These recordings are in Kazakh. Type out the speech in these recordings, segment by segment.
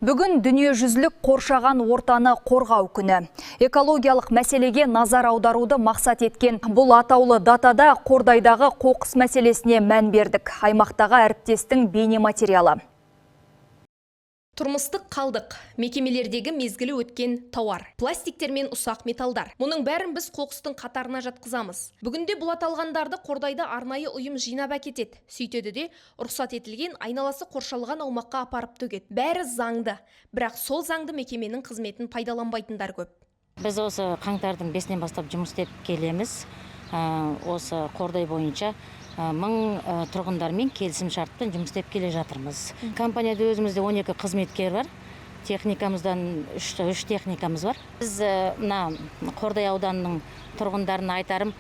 Бүгін дүниежүзілік қоршаған ортаны қорғау күні. Экологиялық мәселеге назар аударуды мақсат еткен бұл атаулы датада Қордайдағы қоқыс мәселесіне мән бердік. Аймақтағы әріптестің бейнематериалы. Тұрмыстық қалдық, мекемелердегі мезгілі өткен тауар, пластиктер мен ұсақ металдар. Мұның бәрін біз қоқыстың қатарына жатқызамыз. Бүгінде бұл аталғандарды Қордайда арнайы ұйым жинап әкетеді. Сөйтеді де, рұқсат етілген, айналасы қоршалған аумаққа апарып төгеді. Бәрі заңды. Бірақ сол заңды мекеменің қызметін пайдаланбайтындар көп. Біз осы қаңтардың 5-інен бастап жұмыс істеп келеміз. Осы Қордай бойынша 1000 тұрғындармен келісім шартпен жұмыс істеп келе жатырмыз. Компанияда өзімізде 12 қызметкер бар. Техникамыздан үш техникамыз бар. Біз мына Қордай ауданының тұрғындарына айтарым,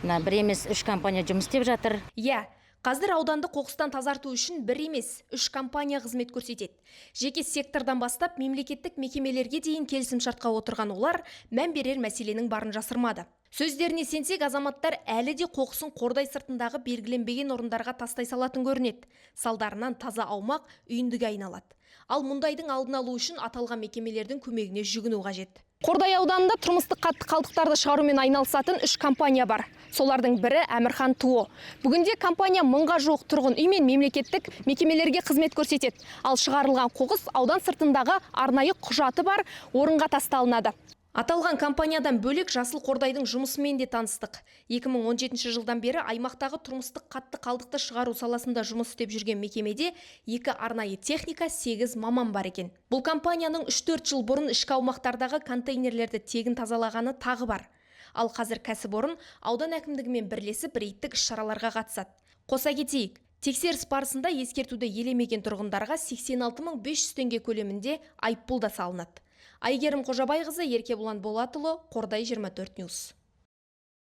мына бір емес, үш компания жұмыс істеп жатыр. Иә, қазір ауданды қоқыстан тазарту үшін бір емес, үш компания қызмет көрсетеді. Жеке сектордан бастап мемлекеттік мекемелерге дейін келісімшартқа отырған олар мән берер мәселенің барын жасырмады. Сөздеріне сенсек, азаматтар әлі де қоқысын Қордай сыртындағы белгіленбеген орындарға тастай салатын көрінеді. Салдарынан таза аумақ үйіндіге айналады. Ал мұндайдың алдын алу үшін аталған мекемелердің көмегіне жүгіну қажет. Қордай ауданында тұрмыстық қатты қалдықтарды шығарумен айналысатын үш компания бар. Солардың бірі Әмірхан ТОО. Бүгінде компания 1000-ға жуық тұрғын үй мен мемлекеттік мекемелерге қызмет көрсетеді. Ал шығарылған қоқыс аудан сыртындағы арнайы құжаты бар орынға тасталынады. Аталған компаниядан бөлек, Жасыл Қордайдың жұмысымен де таныстық. 2017 жылдан бері аймақтағы тұрмыстық қатты қалдықты шығару саласында жұмыс істеп жүрген мекемеде екі арнайы техника, 8 маман бар екен. Бұл компанияның 3-4 жыл бұрын ішкі аумақтардағы контейнерлерді тегін тазалағаны тағы бар. Ал қазір кәсіпорын аудан әкімдігімен бірлесіп, рейдтік іс-шараларға қатысады. Қоса кетейік, тексеріс барысында ескертуді елемеген тұрғындарға 86 500 теңге көлемінде айыппұл да салынады. Айгерім Қожабайқызы, Еркебұлан Болатұлы, Қордай 24 News.